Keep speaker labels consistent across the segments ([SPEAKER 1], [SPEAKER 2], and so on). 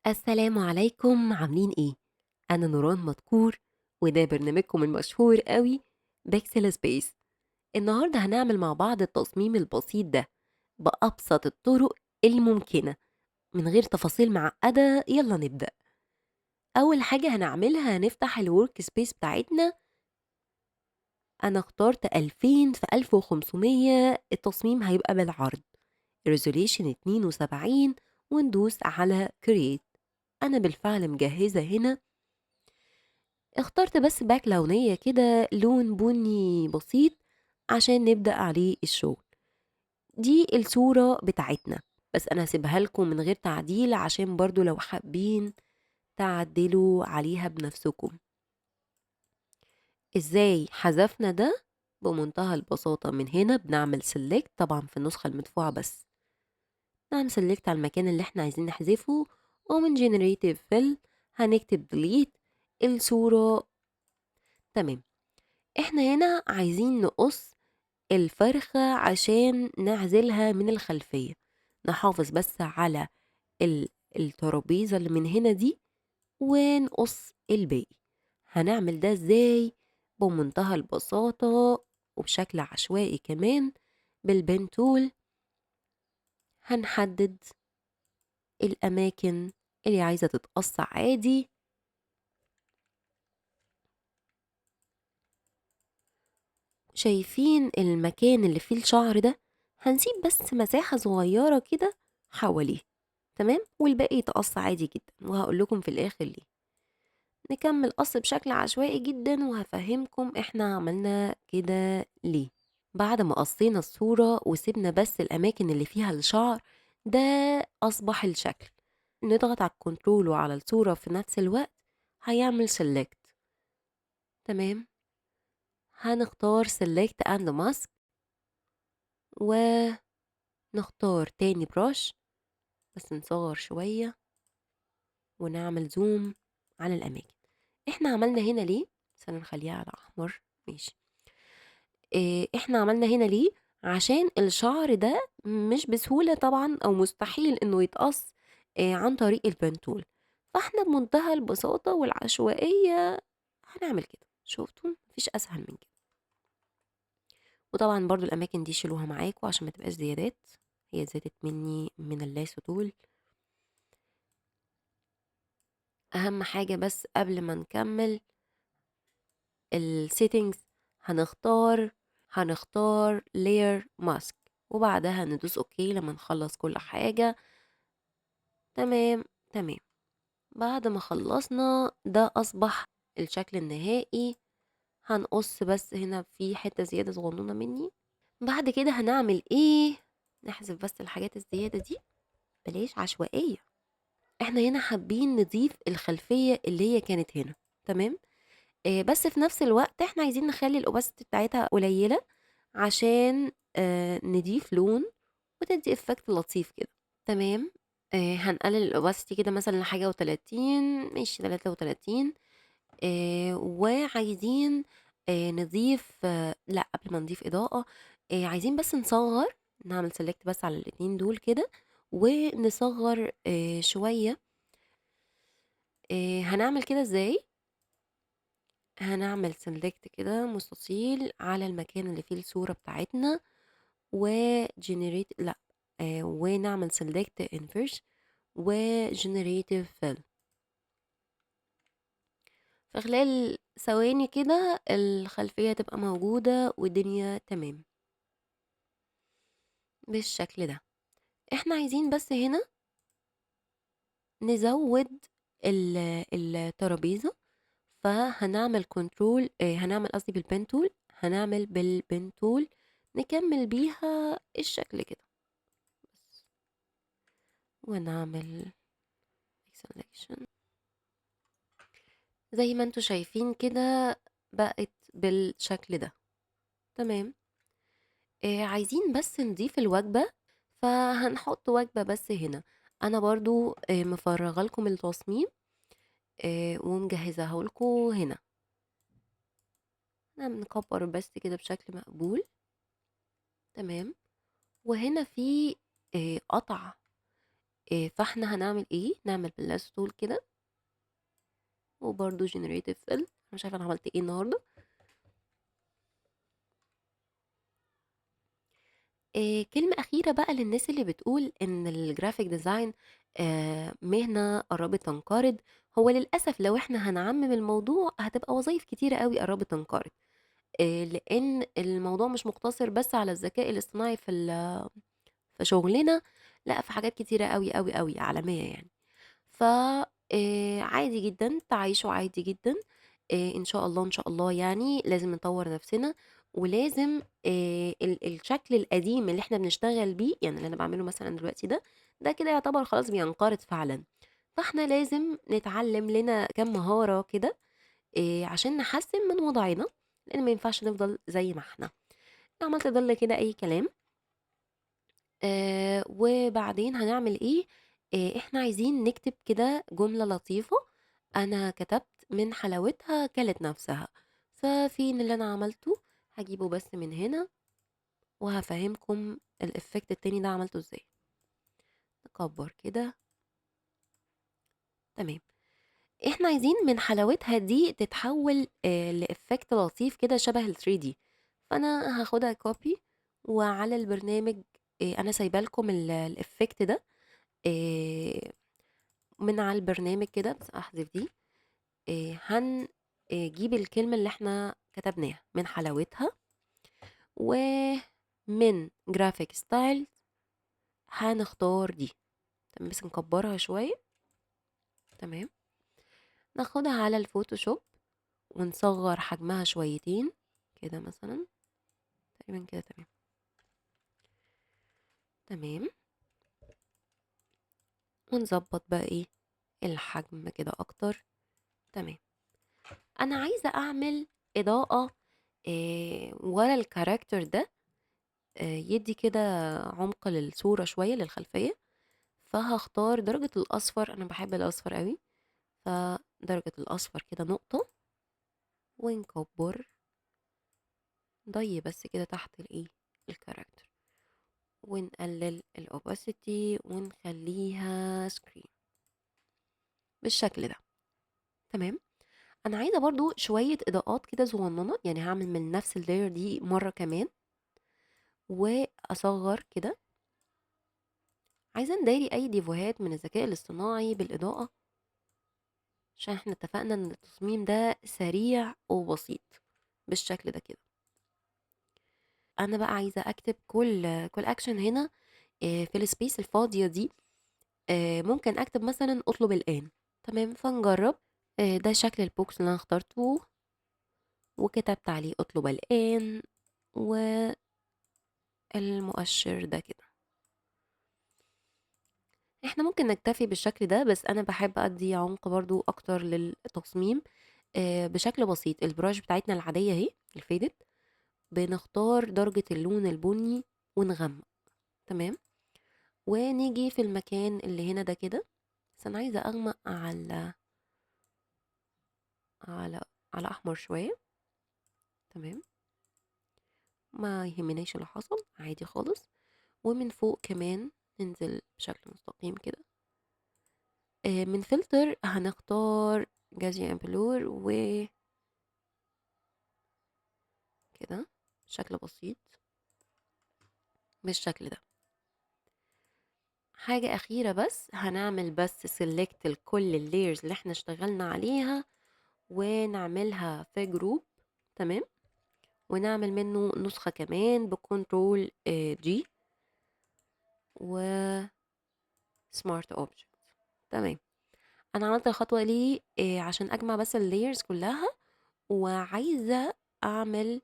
[SPEAKER 1] السلام عليكم، عاملين ايه؟ انا نوران مدكور، وده برنامجكم المشهور قوي Pixel Space. النهارده هنعمل مع بعض التصميم البسيط ده بأبسط الطرق الممكنة من غير تفاصيل معقدة. يلا نبدأ. اول حاجة هنعملها هنفتح ال workspace بتاعتنا. انا اخترت 2000 في 1500، التصميم هيبقى بالعرض، resolution 72، وندوس على create. انا بالفعل مجهزة هنا، اخترت بس pack لونية كده، لون بني بسيط عشان نبدأ عليه الشغل. دي الصورة بتاعتنا، بس انا هسيبها لكم من غير تعديل عشان برضو لو حابين تعدلوا عليها بنفسكم. ازاي حذفنا ده؟ بمنتهى البساطة من هنا بنعمل select، طبعا في النسخة المدفوعة بس، نعمل select على المكان اللي احنا عايزين نحذفه، ومن generative fill هنكتب delete الصورة. تمام، احنا هنا عايزين نقص الفرخة عشان نعزلها من الخلفية، نحافظ بس على الترابيزة اللي من هنا دي ونقص الباقي. هنعمل ده ازاي؟ بمنتهى البساطة وبشكل عشوائي كمان. بال pen tool هنحدد الأماكن اللي عايزة تتقص عادي، شايفين المكان اللي فيه الشعر ده؟ هنسيب بس مساحة صغيرة كده حواليه، تمام، والباقي يتقص عادي جدا، وهقول لكم في الآخر ليه. نكمل قص بشكل عشوائي جدا وهفهمكم احنا عملنا كده ليه. بعد ما قصينا الصورة وسيبنا بس الأماكن اللي فيها الشعر، ده أصبح الشكل. نضغط على ال control وعلى الصورة في نفس الوقت هيعمل select. تمام، هنختار select and mask ونختار تاني brush، بس نصغر شوية ونعمل zoom على الأماكن. احنا عملنا هنا ليه؟ بس نخليها على أحمر، ماشي. احنا عملنا هنا ليه؟ عشان الشعر ده مش بسهولة طبعا أو مستحيل إنه يتقص عن طريق ال pen tool، فاحنا بمنتهى البساطة والعشوائية هنعمل كده. شفتوا؟ مفيش أسهل من كده. وطبعا برضو الأماكن دي شيلوها معاكم عشان ما تبقاش زيادات، هي زادت مني من ال lasso tool. أهم حاجة بس قبل ما نكمل ال settings، هنختار layer mask وبعدها ندوس okay لما نخلص كل حاجة. تمام تمام، بعد ما خلصنا ده أصبح الشكل النهائي. هنقص بس هنا في حتة زيادة صغنونة مني. بعد كده هنعمل ايه؟ نحذف بس الحاجات الزيادة دي، بلاش عشوائية. احنا هنا حابين نضيف الخلفية اللي هي كانت هنا، تمام، بس في نفس الوقت احنا عايزين نخلي ال opacity بتاعتها قليلة عشان نضيف لون وتدي effect لطيف كده. تمام، هنقلل ال opacity كده مثلا لحاجة وتلاتين، ماشي 33. وعايزين نضيف، لا قبل ما نضيف إضاءة، عايزين بس نصغر، نعمل select بس على الاتنين دول كده ونصغر شوية. هنعمل كده ازاي؟ هنعمل select كده مستطيل على المكان اللي فيه الصورة بتاعتنا و generate، لا، ونعمل select inverse و generative fill. في خلال ثواني كده الخلفية تبقى موجودة والدنيا تمام بالشكل ده. احنا عايزين بس هنا نزود الترابيزة، فهنعمل control، هنعمل قصدي بال pen tool، هنعمل بال pen tool نكمل بيها الشكل كده بس، ونعمل selection زي ما انتوا شايفين كده، بقت بالشكل ده. تمام، عايزين بس نضيف الوجبة، فهنحط وجبة بس هنا. انا برضو مفرغة لكم التصميم، ومجهزاه لكم هنا. انا بنكبر بس كده بشكل مقبول. تمام، وهنا في قطع فإحنا هنعمل إيه، نعمل بال lasso tool كده وبرضه generative fill. أنا مش عارفة أنا عملت إيه النهارده. كلمة أخيرة بقى للناس اللي بتقول إن ال graphic design مهنة قرّبت تنقرض، هو للأسف لو إحنا هنعمم الموضوع هتبقى وظايف كتيرة أوي قرّبت تنقرض، لإن الموضوع مش مقتصر بس على الذكاء الاصطناعي في شغلنا، لأ في حاجات كتيرة أوي، أوي، أوي عالمية يعني. ف عادي جدًا، تعايشوا عادي جدًا، إن شاء الله، إن شاء الله يعني لازم نطوّر نفسنا، ولازم الشكل القديم اللي إحنا بنشتغل بيه، يعني اللي أنا باعمله مثلًا دلوقتي ده، ده كده يعتبر خلاص بينقرض فعلًا. فإحنا لازم نتعلم لنا كام مهارة كده عشان نحسّن من وضعنا، لإن ما ينفعش نفضل زي ما إحنا. عملت ضِل كده أي كلام. وبعدين هنعمل إيه، إحنا عايزين نكتب كده جملة لطيفة، أنا كتبت من حلاوتها كلت نفسها، ففين اللي أنا عملته، هاجيبه بس من هنا وهافهمكم الeffect التاني ده عملته إزاي. نكبر كده. تمام. إحنا عايزين من حلاوتها دي تتحول لeffect لطيف كده شبه ال3D، فأنا هاخدها copy وعلى البرنامج أنا سايبة لكم الeffect ده من على البرنامج كده، بس أحذف دي. هنجيب الكلمة اللي إحنا كتبناها من حلاوتها، ومن graphic style هنختار دي. تمام، بس نكبرها شوية. تمام، ناخدها على الفوتوشوب ونصغر حجمها شويتين كده مثلا، تقريبا كده. تمام، تمام، ونظبط بقى ايه الحجم كده اكتر. تمام، انا عايزة اعمل اضاءة ورا ال character ده، يدي كده عمق للصورة شوية للخلفية، فهختار درجة الاصفر، انا بحب الاصفر قوي، فدرجة الاصفر كده نقطة، ونكبر ضي بس كده تحت الايه ال character، ونقلل ال opacity ونخليها screen بالشكل ده. تمام، انا عايزه برضو شويه اضاءات كده صغننه، يعني هعمل من نفس ال layer دي مره كمان واصغر كده. عايزه نداري اي ديفوهات من الذكاء الاصطناعي بالاضاءه، عشان احنا اتفقنا ان التصميم ده سريع وبسيط بالشكل ده كده. انا بقى عايزه اكتب كل اكشن هنا في ال space الفاضيه دي، ممكن اكتب مثلا اطلب الان. تمام، فنجرب. ده شكل ال box اللي انا اخترته وكتبت عليه اطلب الان والمؤشر ده كده. احنا ممكن نكتفي بالشكل ده، بس انا بحب ادي عمق برضو اكتر للتصميم بشكل بسيط. ال brush بتاعتنا العادية اهي ال faded، بنختار درجة اللون البني ونغمق. تمام، ونيجي في المكان اللي هنا ده كده، بس انا عايزة اغمق على على على احمر شوية. تمام، ما يهمناش اللي حصل، عادي خالص. ومن فوق كمان ننزل بشكل مستقيم كده. من فلتر هنختار Gaussian blur و كده بشكل بسيط بالشكل ده. حاجة أخيرة بس، هنعمل بس select لكل ال layers اللي احنا اشتغلنا عليها ونعملها في group. تمام، ونعمل منه نسخة كمان ب control G و smart object. تمام، انا عملت الخطوة دي عشان اجمع بس ال layers كلها، وعايزة اعمل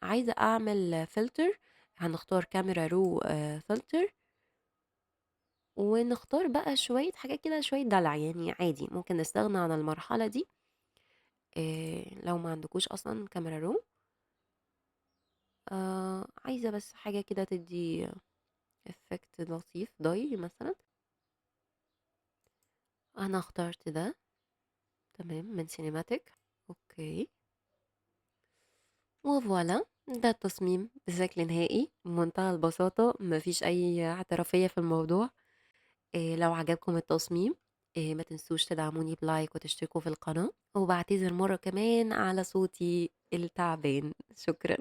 [SPEAKER 1] عايزة اعمل فلتر. هنختار camera raw filter، ونختار بقى شوية حاجات كده، شوية دلع يعني، عادي ممكن نستغنى عن المرحلة دي لو ما عندكوش اصلا camera raw. عايزة بس حاجة كده تدي effect لطيف، ضي مثلا. انا اخترت ده. تمام، من cinematic. okay، و voilà، ده التصميم بشكل نهائي بمنتهى البساطة، مفيش اي احترافية في الموضوع. لو عجبكم التصميم ما تنسوش تدعموني ب like وتشتركوا في القناة، وباعتذر مرة كمان على صوتي التعبان، شكرًا.